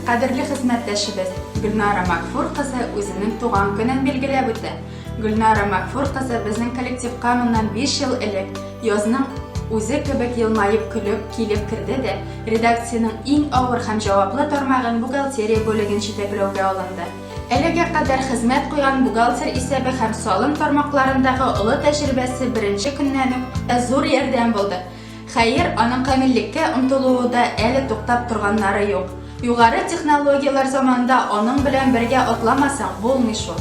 кадерле хезмәттәшебез Гөлнара Мәгфур кызы үзенең туган көнен билгеләп үтә. Гөлнара Мәгфур кызы безнең коллективка моннан 5 ел элек язның үзе кебек елмаеп көлеп килеп керде дә, редакциянең иң авыр һәм җаваплы тармагын бухгалтерия бүлеген җитәкләүгә алынды. Әлегә кадәр хезмәт куйган бухгалтер исәбе һәм салым тармакларындагы олы тәҗрибәсе беренче көннән үк зур ярдәм булды. Хәер, аның камиллеккә омтылуы да әле туктап торганнары юк. Югары технологияләр заманында аның белән бергә атламасаң, булмый шул.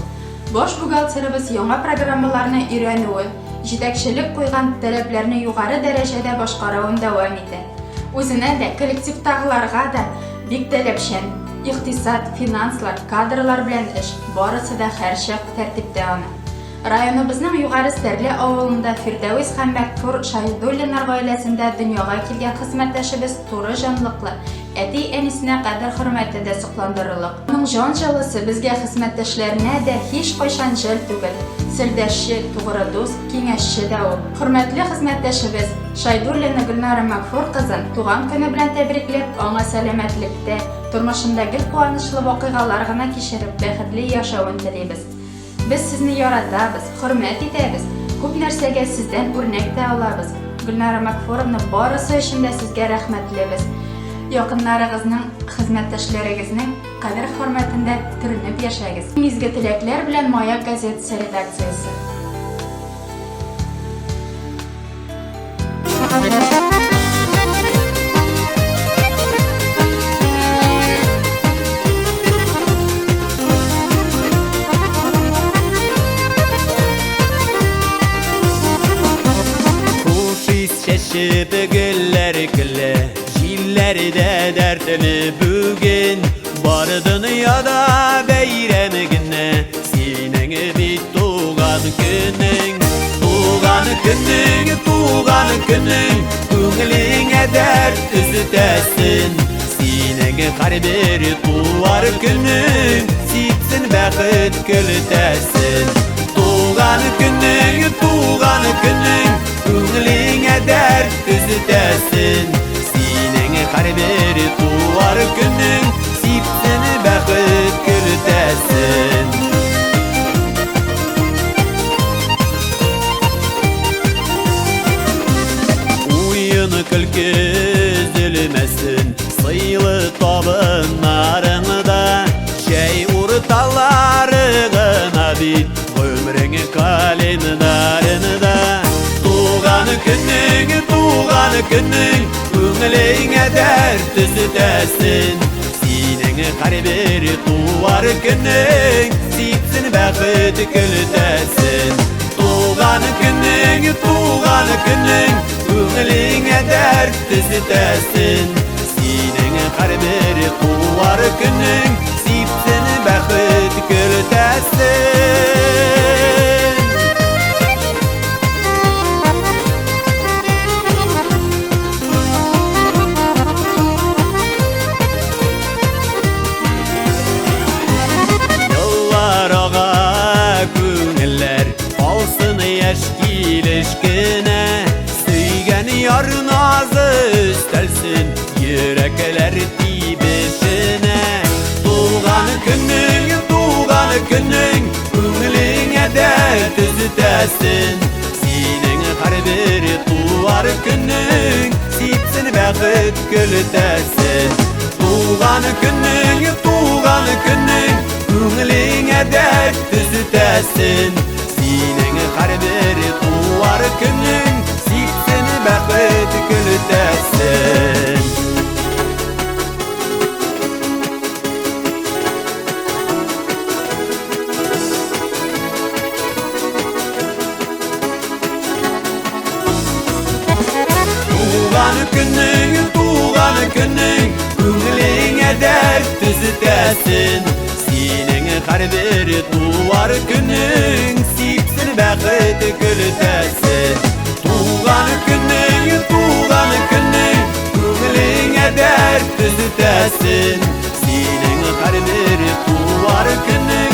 Баш бухгалтерыбыз яңа программаларны өйрәнүен, җитәкчелек куйган таләпләрне югары дәрәҗәдә башкаруын дәвам итә. Үзенә дә, коллективтагыларга да бик таләпчән. Икътисад, финанслар, кадрлар белән эш, барысы да һәрчак тәртиптә аның. Районыбызның Югары Стәрле авылында Фирдәвис һәм Мәгъфур Шәйдуллиннар гаиләсендә дөньяга килгән хезмәттәшебез туры җанлыклы, әти-әнисенә кадер-хөрмәте дә сокландырырлык. Аның җан җылысы безгә хезмәттәшләренә дә һичкайчан жәл түгел. Сердәшче, тугры дус, киңәшче дә ул. Хөрмәтле хезмәттәшебез, Шәйдуллина Гөлнара Мәгъфур кызын туган көне белән тәбрикләп, аңа сәламәтлектә, тормышында гел куанычлы вакыйгалар гына кичереп, бәхетле яшәвен телибез. Без сезне яратабыз, хөрмәт итәбез, күп нәрсәгә сездән үрнәк тә алабыз. Гөлнара Макфоровна, барысы өчен дә сезгә рәхмәтлебез. Якыннарыгызның, хезмәттәшләрегезнең кадер-хөрмәтендә төренеп яшәгез. Иң изге теләкләр белән Маяк газетасы редакциясе. Чәчеп гөлләр көлә, җилләр дә дәртле бүген. Бар дөньяда бәйрәм генә, синең бит туган көнең. Туган көнең, туган көнең, күңелеңә дәрт өзетәсен. Синең һәрбер туар көнең, сипсен бәхет көлтәсен. Туган көнең, туган көнең, күңелеңә дәрт өзетәсен. Синең һәрбер туар көнең, сипсен бәхет көлтәсен. Уен көлке өзелмәсен, сыйлы табыннарыңда, чәй урталары гына бит, гомерең календарында. Туган көнең, туган көнең, күңелеңә дәрт өзетәсен. Синең һәрбер туар көнең, сипсен бәхет көлтәсен. Туган көнең, туган көнең, күңелеңә дәрт өзетәсен. Синең һәрбер туар көнең, сипсен бәхет көлтәсен. Еллар ага, күңелләр калсын яшь килеш кенә. Сөйгән яр назы өстәлсен йөрәкләр тибешенә. Туган көнең, туган көнең, күңелеңә дәрт өзетәсен. Синең һәрбер туар көнең, сипсен бәхет көлтәсен. Туган көнең, туган көнең, күңелеңә дәрт өзетәсен. Синең һәрбер туар көнең, сипсен бәхет көлтәсен. Туган көнең, туган көнең, күңелеңә дәрт өзетәсен. Синең һәрбер туар көнең, сипсен бәхет көлтәсен. Туган көнең, туган көнең, күңелеңә дәрт өзетәсен. Синең һәрбер туар көнең,